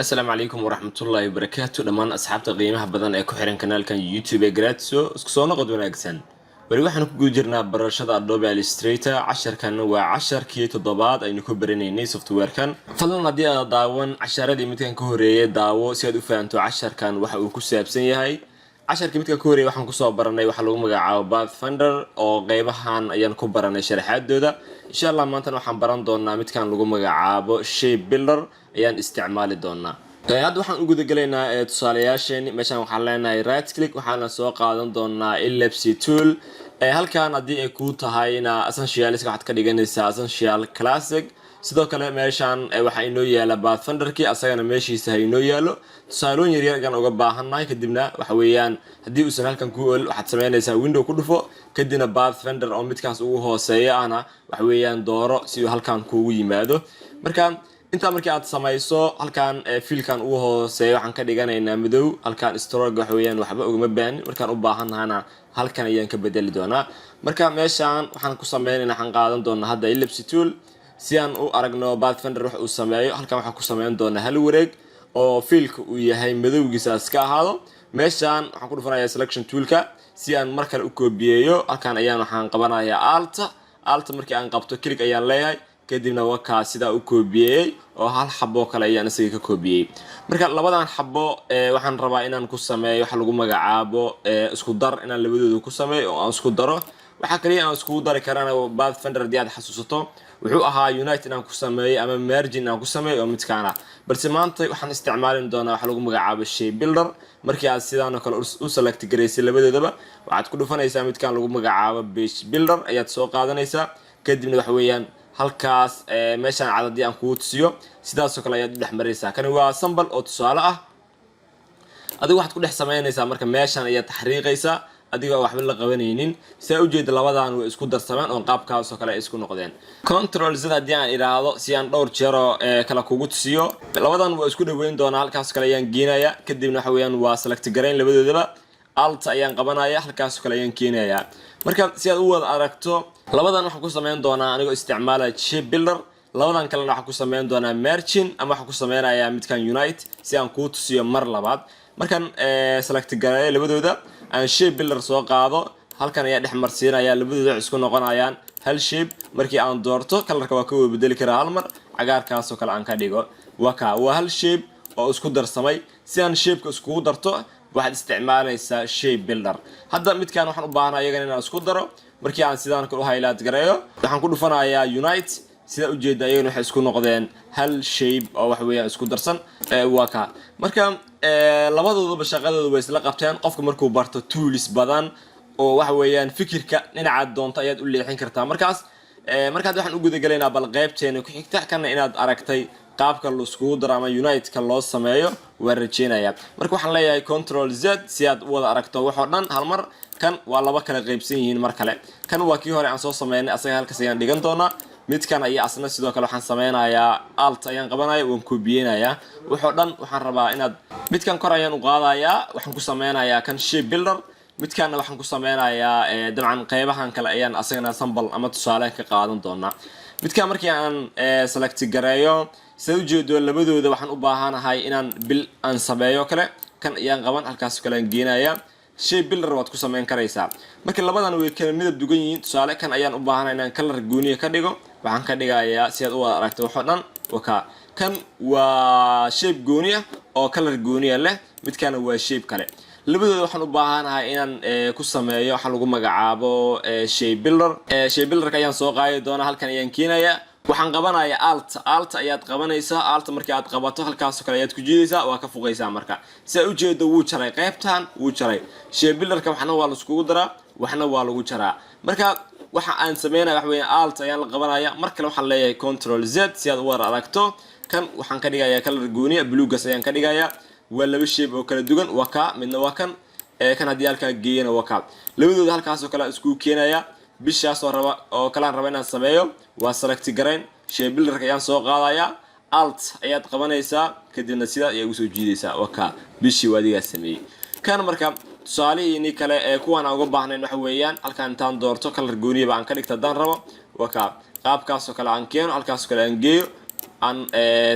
Asalaamu calaykum waraxmatullaahi wabarakaatu dhammaan asxaabta qiimaha badan ee ku xiran kanaalkan YouTube ee Gratso. Isku soo noqod wanaagsan. Weli waxaan ku guda jirnaa barashada Adobe Illustrator. Casharkan waa casharkii toddobaad aynu ku baranaynay softwarekan. Fadlan, haddii aad daawan casharadii midkan ka horeeyay, daawo si aad u fahanto casharkan waxa uu ku saabsan yahay. Casharkii midkan ka horeeyay waxaan kusoo baranay waxa lagu magacaabo Pathfinder, oo qeybahan ayaan ku baranay sharaxaadooda. Insha Allah maantana waxaan baran doonaa midkan lagu magacaabo Shape Builder ayaan isticmaali doonaa. Hadda waxaan u gudagelaynaa tusaalayaasheeni. Meeshaan waxaan leenahay right click, waxaana soo qaadan doonaa Ellipse Tool. Halkan haddii ay kuu tahayna Essentials, waxaad ka dhiganaysaa Essential Classic. Sidoo kale meeshaan waxaa inoo yaala Pathfinderkii, asagana meeshiisa ha inoo yaalo. Tusaalooyin yaryar ayaan uga baahannahay. Kadibna waxa weeyaan, haddii uusan halkan ku ool, waxaad sameynaysaa Window ku dhufo, kadibna Pathfinder oo midkaas ugu hooseeya ahna waxa weeyaan dooro si uu halkan kuugu yimaado. Marka intaa markii aad samayso, halkan fillkan ugu hooseeya waxaan ka dhiganaynaa madow. Halkan stroke waxa weeyaan waxba ugama baahnin, markaan u baahannahana halkan ayaan ka bedeli doonaa. Marka meeshaan waxaan ku sameynaynaa, waxaan qaadan doonaa hadda Ellipse Tool si aan u aragno Pathfinder wax uu sameeyo. Halkan waxaan ku sameyn doonaa hal wareeg oo fillka uu yahay madowgiisa iska ahaado. Meeshaan waxaan ku dhufanayaa selection toolka si aan mar kale u koobiyeeyo. Halkan ayaan waxaan qabanayaa Alta. Alta markii aan qabto, click ayaan leeyahay, kadibna wakaa sidaa u koobiyeeyey oo hal xabo kale ayaan isaga ka koobiyey. Marka labadan xabo waxaan rabaa inaan ku sameeyo waxa lagu magacaabo isku dar, inaan labadooda ku sameeyo oo aan isku daro. Waxaa kaliya aan iskugu dari karana Pathfinder, haddii aad xasuusato, wuxuu ahaa unite inaan ku sameeyo ama merge inaan ku sameeyo oo midkaana. Balse maanta waxaan isticmaalin doonaa waxa lagu magacaabo Shape Builder. Markii aad sidaan oo kale u select garaysay labadoodaba, waxaad ku dhufanaysaa midkaan lagu magacaabo Page Builder ayaad soo qaadanaysaa. Kadibna waxa weeyaan halkaas meeshaan cad haddii aan kugu tusiyo, sidaasoo kale ayaad u dhex maraysaa. Kani waa sample oo tusaale ah. Adigu waxaad ku dhex samaynaysaa, marka meeshan ayaad taxriiqaysaa adigoo waxba la qabanaynin. Sidaa ujeeda, labadan way isku darsameen oo qaabkaasoo kale ay isku noqdeen. Control Z haddii aan idhaahdo si aan dhowr jeeroo kale kugu tusiyo, labadan waa isku dhaweyn doonaa, halkaas kale ayaan geenaya. Kadibna waxa weeyaan waa select garayn labadoodaba, Alt ayaan qabanaya, halkaasoo kale ayaan keenayaa. Marka si aad u wada aragto, labadan waxaan ku sameyn doonaa anigoo isticmaalaya Shape Builder, labadan kalena waxaan ku sameyn doonaa merge ama waxaan ku sameynayaa midkan unite si aan kuu tusiyo mar labaad. Markaan select gareeyo labadooda, aan Shape Builder soo qaado, halkan ayaa dhex marsiinaya. Labadooda waxay isku noqonayaan hal shape. Markii aan doorto, colorka waa ka wada bedeli karaa, hal mar cagaarkaasoo kale aan ka dhigo. Waa ka, waa hal shape oo isku darsamay. Si aan shapeka iskugu darto, waxaad isticmaalaysaa Shape Builder. Hadda midkan waxaan u baahnaa iyagana inaan isku daro. Markii aan sidaan kale u highlight gareeyo, waxaan ku dhufanayaa unite. Sidaa ujeeda, ayagana waxay isku noqdeen hal shape oo wax weeyaan isku darsan. Waa ka. Marka labadoodaba shaqadooda way isla qabteen. Qofka markuu barto tools badan oo waxa weeyaan fikirka dhinacaad doonto ayaad u leexin kartaa. Markaas markaad waxaan u gudagelaynaa bal qaybteena ku xigta. Kana inaad aragtay qaabka laiskugu daro ama unite-ka loo sameeyo waan rajeynayaa. Marka waxaan leeyahay Control Z si aad u wada aragto waxoo dhan hal mar. Kan waa laba kala qaybsan yihiin. Mar kale, kan waa kii hore aan soo sameynay, asaga halkaas ayaan dhigan doonaa. Midkan ayaa asna sidoo kale waxaan sameynayaa, Alt ayaan qabanaya, waan koobiyeynayaa. Waxoo dhan waxaan rabaa inaad midkan kor ayaan u qaadayaa. Waxaan ku sameynayaa kan Shape Builder, midkanna waxaan ku sameynayaa dabcan qeybahan kale ayaan asagana sample ama tusaale ka qaadan doonaa. Midkan markii aan select gareeyo, sidaad ujeedo, labadooda waxaan u baahanahay inaan bil aan sameeyo kale. Kan ayaan qaban, halkaas kale aan geenaya. Shape Builder waad ku sameyn karaysaa. Marka labadan way kala midab dugan yihiin. Tusaale, kan ayaan u baahanay inaan color gooniya ka dhigo. Waxaan ka dhigayaa, si aad u wada aragto waxoo dhan, waka. Kan waa shape gooniya oo color gooniya leh, midkana waa shape kale. Labadooda waxaan u baahanahay inaan ku sameeyo waxa lagu magacaabo Shape Builder. Shape Builderka ayaan soo qaadi doonaa, halkan ayaan keenayaa. Waxaan qabanayaa Alt. Alt ayaad qabanaysaa. Alt markii aad qabato, halkaasoo kale ayaad ku jiidaysaa, waa ka fuqaysaa. Marka si aad ujeedo, wuu jaray qaybtan, wuu jaray. Shape Builderka waxna waa laiskugu daraa, waxna waa lagu jaraa. Marka waxa aan sameynaya waxa weya Alt ayaan la qabanaya. Mar kale waxaan leeyahay Control Z si aad u war aragto. Kan waxaan ka dhigayaa color gooniya, bluegas ayaan ka dhigayaa. Waa laba shape oo kala duwan. Waa ka, midna waa kan. Kan haddii halkaa geeyana, waa ka. Labadooda halkaasoo kale iskugu keenaya. Bishaasoo raba oo kalean raba inaan sameeyo, waa select garayn, Shape Builderka ayaan soo qaadayaa, Alt ayaad qabanaysaa, kadibna sidaa ayaa ugu soo jiidaysaa. Waa ka, bishii waa adigaa sameeyey. Kan marka tusaalihiini kale ee kuwaan aan uga baahnayn waxa weeyaan, halkaan intaan doorto, color gooniyaba aan ka dhigto haddaan rabo. Waa ka, qaabkaasoo kale aan keeno, halkaasoo kale aan geeyo, aan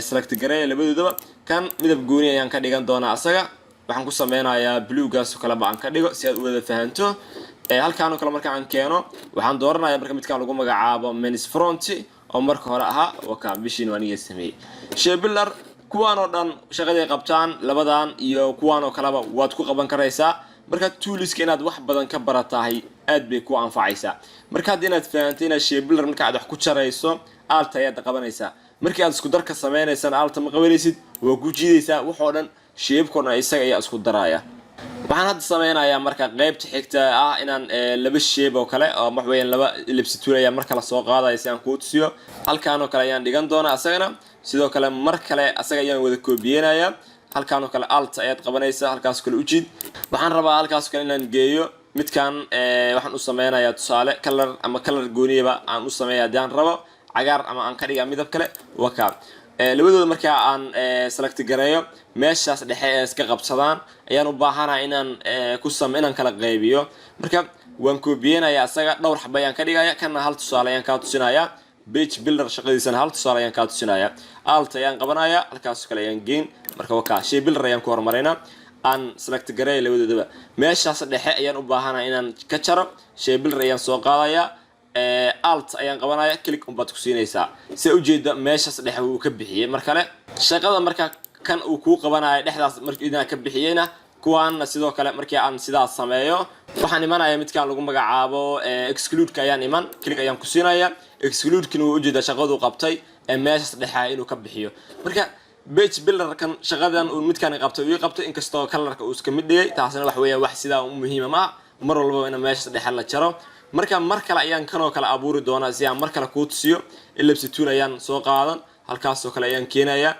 select gareeya labadoodaba. Kan midab gooni ayaan ka dhigan doonaa. Asaga waxaan ku sameynayaa bluegaas oo kaleba aan ka dhigo si aad u wada fahanto. Halkaan oo kale marka aan keeno, waxaan dooranaya marka midkaan lagu magacaabo minus front oo marka hore ahaa. Waka bishiin aniga sameeyey shape builder. Kuwaan oo dhan shaqaday qabtaan, labadan iyo kuwaan oo kaleba waad ku qaban karaysaa. Marka toolska inaad wax badan ka baratahay aad bay ku anfacaysaa. Marka hadda inaad fahantay inaad shape builder marka aad wax ku jarayso, Alt ayaad qabanaysaa. Markii aad isku darka sameynaysana, Altta ma qabanaysid, waa ku jiidaysaa. Waxoo dhan, shapeko dhan, isaga ayaa isku daraya. Waxaan hadda sameynayaa marka qeybta xigta ah inaan laba shape oo kale oo wax weeyaan laba ellipse tool ayaa mar kale soo qaadaya si aan kuu tusiyo. Halkaan oo kale ayaan dhigan doonaa. Asagana sidoo kale mar kale asaga ayaan wada koobiyeynayaa. Halkaan oo kale Alt ayaad qabanaysaa, halkaas kale ujiid. Waxaan rabaa halkaas kale inaan geeyo midkan. Waxaan u sameynayaa tusaale color ama color gooniyaba aan u sameeya haddii aan rabo cagaar ama aan ka dhigaa midab kale. Waka labadooda markaa aan select gareeyo, meeshaas dhexe ee iska qabsadaan ayaan u baahanahay inaan ku same inaan kala qaybiyo. Marka waan koobiyeynayaa asaga, dhowr xaba ayaan ka dhigaya. Kana hal tusaale ayaan kaa tusinaya, page builder shaqadiisana hal tusaale ayaan kaa tusinaya. Alt ayaan qabanaya, halkaas kale ayaan geyn. Marka waka shape builder ayaan ku horumarayna. Aan select gareeya labadoodaba, meeshaas dhexe ayaan u baahanahay inaan ka jaro. Shape builder ayaan soo qaadaya, Alt ayaan qabanaya, click unbaad ku siinaysaa. Si ujeeda, meeshaas dhexe wuu ka bixiyey. Mar kale shaqada marka kan uu kuu qabanayo dhexdaas markii ka bixiyeyna, kuwaanna sidoo kale markii aan sidaas sameeyo, waxaan imanaya midkaan lagu magacaabo extrudeka ayaan iman, click ayaan ku siinaya. Extrudekina wuu ujeedaa shaqaduu qabtay ee meeshaas dhexe inuu ka bixiyo. Marka page builderkan shaqadan uu midkaan qabtay uu qabtay, inkastoo colorka uu iska mid dhigay. Taasina wax weeyaan wax sidaa u muhiima ma ah mar walbaba in meeshaas dhexe la jaro. Marka mar kale ayaan kanoo kale abuuri doonaa si aan mar kale kuu tusiyo. Ellipse tool ayaan soo qaadan, halkaasoo kale ayaan keenayaa.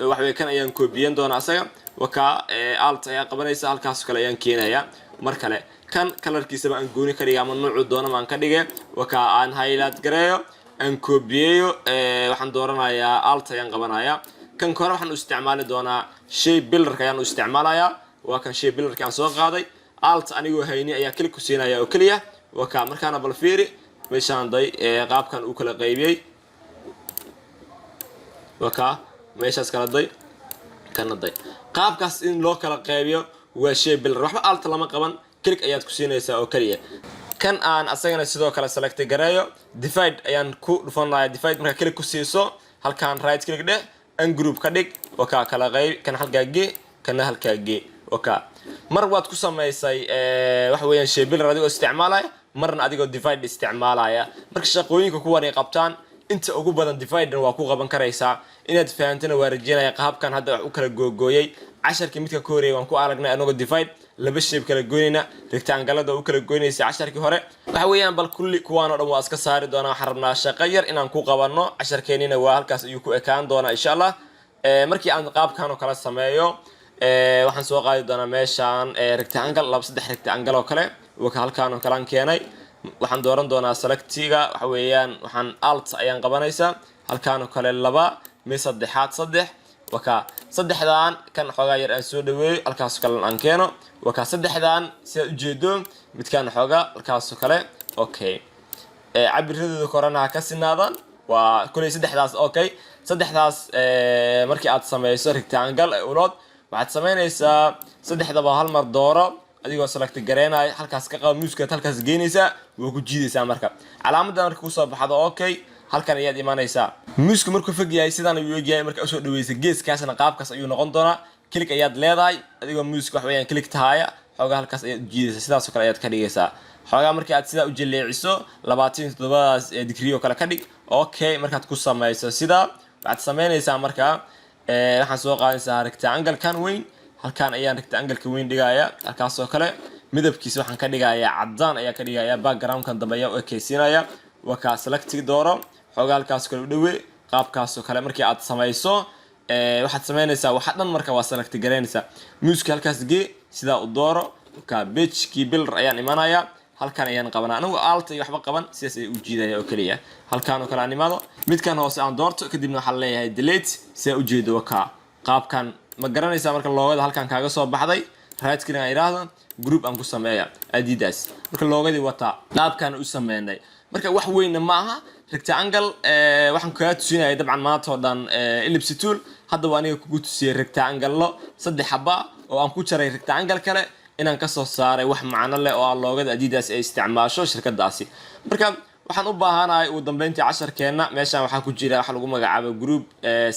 Waxawey kan ayaan koobiyen doonaa asaga. Wakaa, Alt ayaa qabanaysa, halkaasoo kale ayaan keenayaa. Mar kale kan colorkiisaba aan gooni ka dhiga ama nuucu doonaba aan ka dhige. Wakaa, aan highlight gareeyo, aan koobiyeeyo. Waxaan dooranayaa, Alt ayaan qabanayaa. Kan kore waxaan u isticmaali doonaa shape builderka ayaan u isticmaalayaa. Waa kan shape builderka aan soo qaaday. Alt anigoo hayni ayaa click ku siinaya oo keliya. Wakaa, markaana bal fiiri meeshaan day qaabkan uu kala qaybiyey. Wakaa, meeshaas kala day, kana day. Qaabkaas in loo kala qaybiyo waa shape builder. Waxba Alta lama qaban, click ayaad ku siinaysaa oo keliya. Kan aan asagana sidoo kale select gareeyo, divide ayaan ku dhufanaya. Divide markaa click ku siiso, halkaan right click dheh, ungroup ka dhig. Wakaa, kala qayb. Kan halkaa gee, kana halkaa gee. Wakaa, mar waad ku samaysay waxa weeyaan shape builder adigoo isticmaalaya, marna adigoo divide isticmaalaya. Marka shaqooyinka kuwan ay qabtaan inta ugu badan dividena waa ku qaban karaysaa. Inaad fahantana waa rajeynaya qaabkan hadda wax u kala googooyay. Casharkii midka ka horeeyay waan ku aragnay anagoo divide laba shape kala goynayna, rectangalada u kala goynaysa casharkii hore. Waxa weeyaan bal kulli kuwaan oo dhan waa iska saari doonaa. Waxaan rabnaa shaqo yar inaan ku qabanno, casharkeenina waa halkaas ayuu ku ekaan doonaa, insha Allah. Markii aan qaabkan oo kale sameeyo, waxaan soo qaadi doonaa meeshaan rectangle, laba saddex rectangle oo kale. Waka, halkaan oo kale aan keenay. Waxaan dooran doonaa selectiga, waxa weeyaan waxaan Alt ayaan qabanaysaa. Halkaan oo kale laba, mid saddexaad, saddex. Waka, saddexdan kan xoogaa yar aan soo dhaweeyo, halkaasoo kale aan keeno. Waka, saddexdan sidaad ujeedo, midkaan xoogaa halkaasoo kale. Okay, cabiradooda korana ha ka sinaadaan. Waa kuley saddexdaas. Okay, saddexdaas markii aad sameyso rectangle ulood, waxaad sameynaysaa saddexdaba hal mar dooro adigoo select gareynaya. Halkaas ka qaba muuskaad, halkaas geynaysaa, waa ku jiidaysaa. Marka calaamadan marka kusoo baxdo, okay, halkan ayaad imanaysaa. Muusku markuu fog yahay sidaan ayuu egyahay. Marka usoo dhaweysa geeskaasna qaabkaas ayuu noqon doonaa. Click ayaad leedahay adigoo muuska wax weeyaan click tahaaya. Xoogaa halkaas ayaad u jiidaysaa, sidaasoo kale ayaad ka dhigaysaa. Xoogaa markii aad sidaa u jaleeciso, 27daas degree oo kale ka dhig. Okay, markaad ku samayso sidaa, waxaad sameynaysaa markaa waxaan soo qaadanaysaa rectangle-kan weyn. Halkan ayaan rectangle-ka weyn dhigaya, halkaasoo kale. Midabkiisa waxaan ka dhigayaa cadaan ayaa ka dhigaya. Backgroundkan dambe ayaa u ekeysiinaya. Waa kaa, selectig dooro, xoogaa halkaas kale u dhawe. Qaabkaasoo kale markii aad samayso, waxaad sameynaysaa waxa dhan. Marka waa select garaynaysaa, muuska halkaas gee, sidaa u dooro. Ka pagekii builder ayaan imanaya, halkan ayaan qabanaa anigu Alta iyo waxba qaban, sidaas ayay u jiidaya oo keliya. Halkan oo kale aan imaado, midkan hoose aan doorto, kadibna waxaan leeyahay delete. Sidaa ujeedo, wakaa qaabkan. Ma garanaysaa? Marka logoda halkan kaaga soo baxday, right click aan idhaahdo, group aan ku sameeya adidas. Marka logodii wataa, qaabkan u sameynay. Marka wax weynna ma aha. Rectangle waxaan kaga tusinayay dabcan maanta oo dhan ellipse tool. Hadda waa aniga kugu tusiyey rectangle saddex xaba oo aan ku jaray rectangle kale, inaan kasoo saaray wax macno leh oo ah logoda Adidas ay isticmaasho shirkadaasi. Marka waxaan u baahanahay ugu dambeyntii casharkeenna, meeshan waxaa ku jira waxa lagu magacaabo group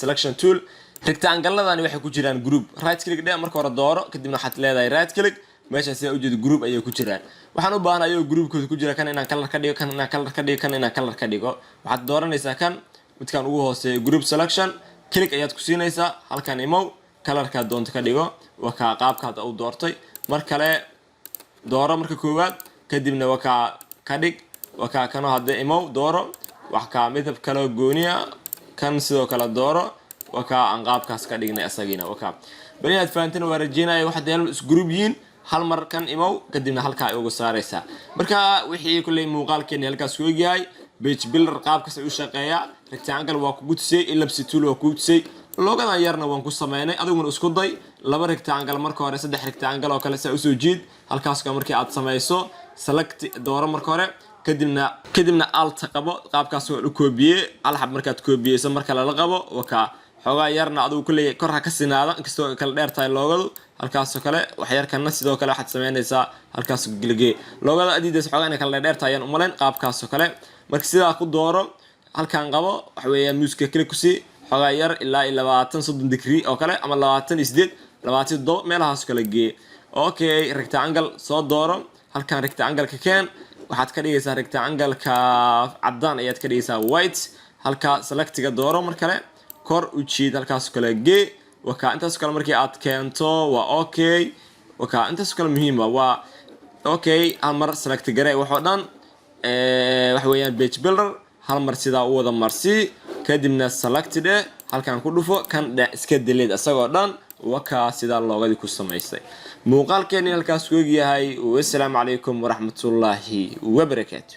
selection tool. Rectangladani waxay ku jiraan group. Right click dhe marka hore, dooro, kadibna waxaad leedahay right click. Meeshaan sidaa ujeeda group ayay ku jiraan. Waxaan u baahanay ayagoo groupkooda ku jira, kan inaan color ka dhigo, kan inaan color ka dhigo, kan inaan color ka dhigo. Waxaad dooranaysaa kan midkan ugu hooseeya, group selection, click ayaad ku siinaysaa. Halkan imow, colorkaad doonto ka dhigo. Waa kaa qaabkaad u doortay. Mar kale dooro marka koowaad, kadibna waa kaa ka dhig. Waa kaa kanoo hadda imow, dooro, wax kaa midab kaloo gooniya. Kan sidoo kale dooro. Waa kaa aan qaabkaas ka dhignay asagiina. Waa kaa. Bal inaad fahanteen waa rajeynaya. Waxaad is group yihiin. Hal mar kan imow, kadibna halkaa ay uga saaraysaa. Marka wixii kulley muuqaalkeeni halkaas ku egyahay. Page builder qaabkaas ay u shaqeeyaa. Rectangle waa kugu tusay, ellipse tool waa kugu tusay, logodan yarna waan ku sameynay. Adiguna isku day laba rectangle marka hore, saddex rectangle oo kale saa usoo jiid. Halkaas kale markii aad samayso, select dooro marka hore, kadibna Alt qabo, qaabkaas waa u koobiye. Hal xab markaad koobiyeyso, marka lala qabo, wakaa xoogaa yarna adigu kulley kor ha ka sinaada, inkastoo ay kala dheer tahay logodu. Halkaasoo kale waxyarkana sidoo kale waxaad sameynaysaa halkaas gelgee. Logoda Adidas xoogaa inay kala dheer tahay ayaan umalayn. Qaabkaasoo kale marka sidaa ku dooro, halkan qabo, waxa weeyaan muuska kale kusii xoogaa yar ilaa iyo 20, 30 degree oo kale, ama 28, 27 meelahaas kale gee. Okay, rectangle soo dooro, halkan rectangle-ka keen. Waxaad ka dhigaysaa rectangle-ka caddaan ayaad ka dhigaysaa, white. Halka selectiga dooro, mar kale kor u jiid, halkaas kale gee. Wakaa intaas kale markii aad keento waa okay. Wakaa intaas kale muhiima waa okay. Hal mar select garee waxoo dhan, waxa weeyaan page builder. Hal mar sidaa u wada marsii, kadibna select dheh, halkan ku dhufo, kan dheh, iska delete isagoo dhan. Wakaa sidaa logodii ku samaystay. Muuqaalkeeni halkaas ku egyahay. Wasalaamu calaykum waraxmatullaahi wabarakaatu.